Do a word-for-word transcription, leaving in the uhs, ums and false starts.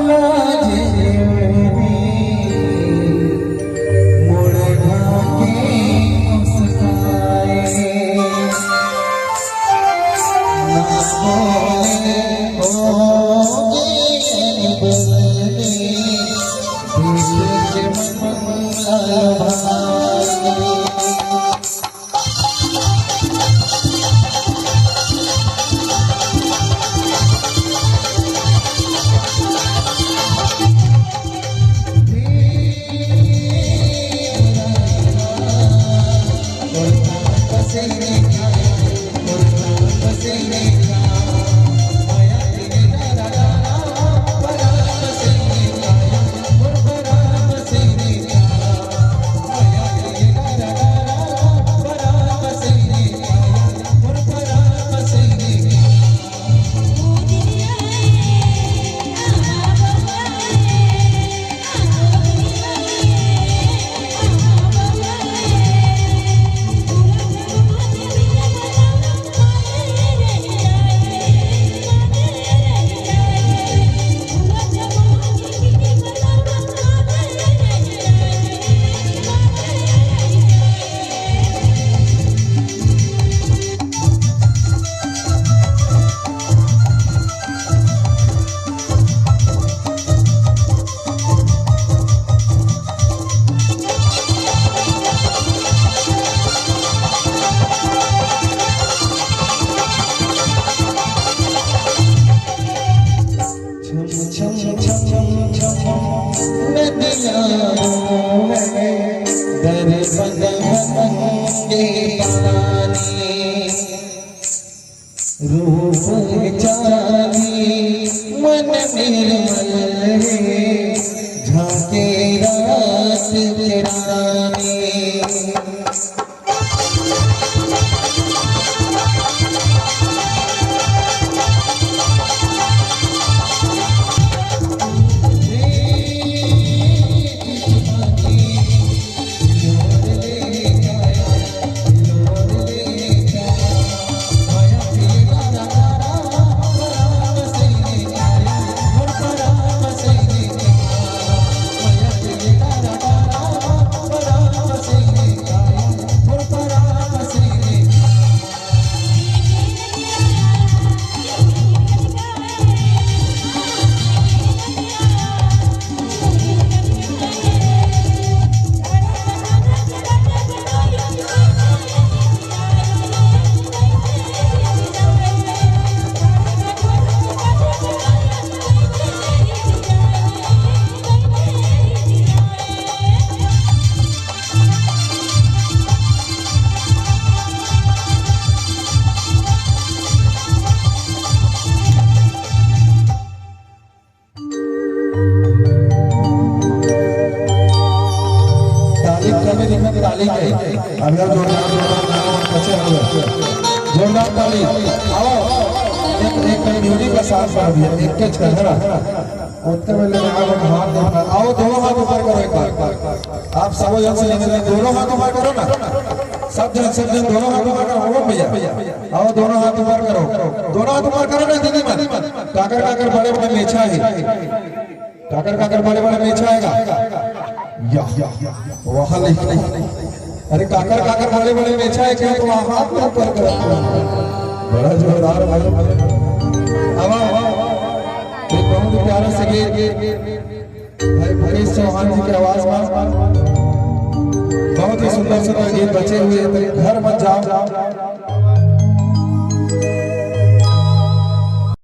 लाज रे मोर ढाके मुस्काए। ना बोले ओ गे अनबोले, देख के मन ललभाए। छम छम छम छम छम नदिया रोवे, दर बदन के पानी। रूप चांदी मन निर्मल है, झांके रात के रानी। ताली कमे दिखत, ताली के। अभी और जोरदार, जोरदार ताली बचे हुए। जोरदार ताली। आओ। एक, एक कहीं म्यूजिक का साथ बढ़ दिया। एक के छगड़ा। उतने में लेने आओ, हाथ ऊपर। आओ, दोनों हाथ ऊपर करो एक बार। आप सब जन से, जन से दोनों हाथ ऊपर करो ना। सब जन, सब जन दोनों हाथ ऊपर करो। आओ भैया। आओ, दोनों हाथ ऊपर करो। दोनों हाथ ऊपर करो ना, दीदी मन। काकर, काकर बड़े, बड़े मेछा है। काकर काकर बड़े बड़े मेछा आएगा। या, या, या, वाह, नहीं, नहीं। अरे काकर काकर बड़े बड़े मेछा है, क्या तो हाथ में ऊपर कर। बड़ा जोरदार भाई। अब आओ, एक बहुत ही प्यारा सा गीत भाई भवेश चौहान जी की आवाज में। बहुत ही सुंदर सुंदर गीत बचे हुए हैं, तो घर मत जाओ।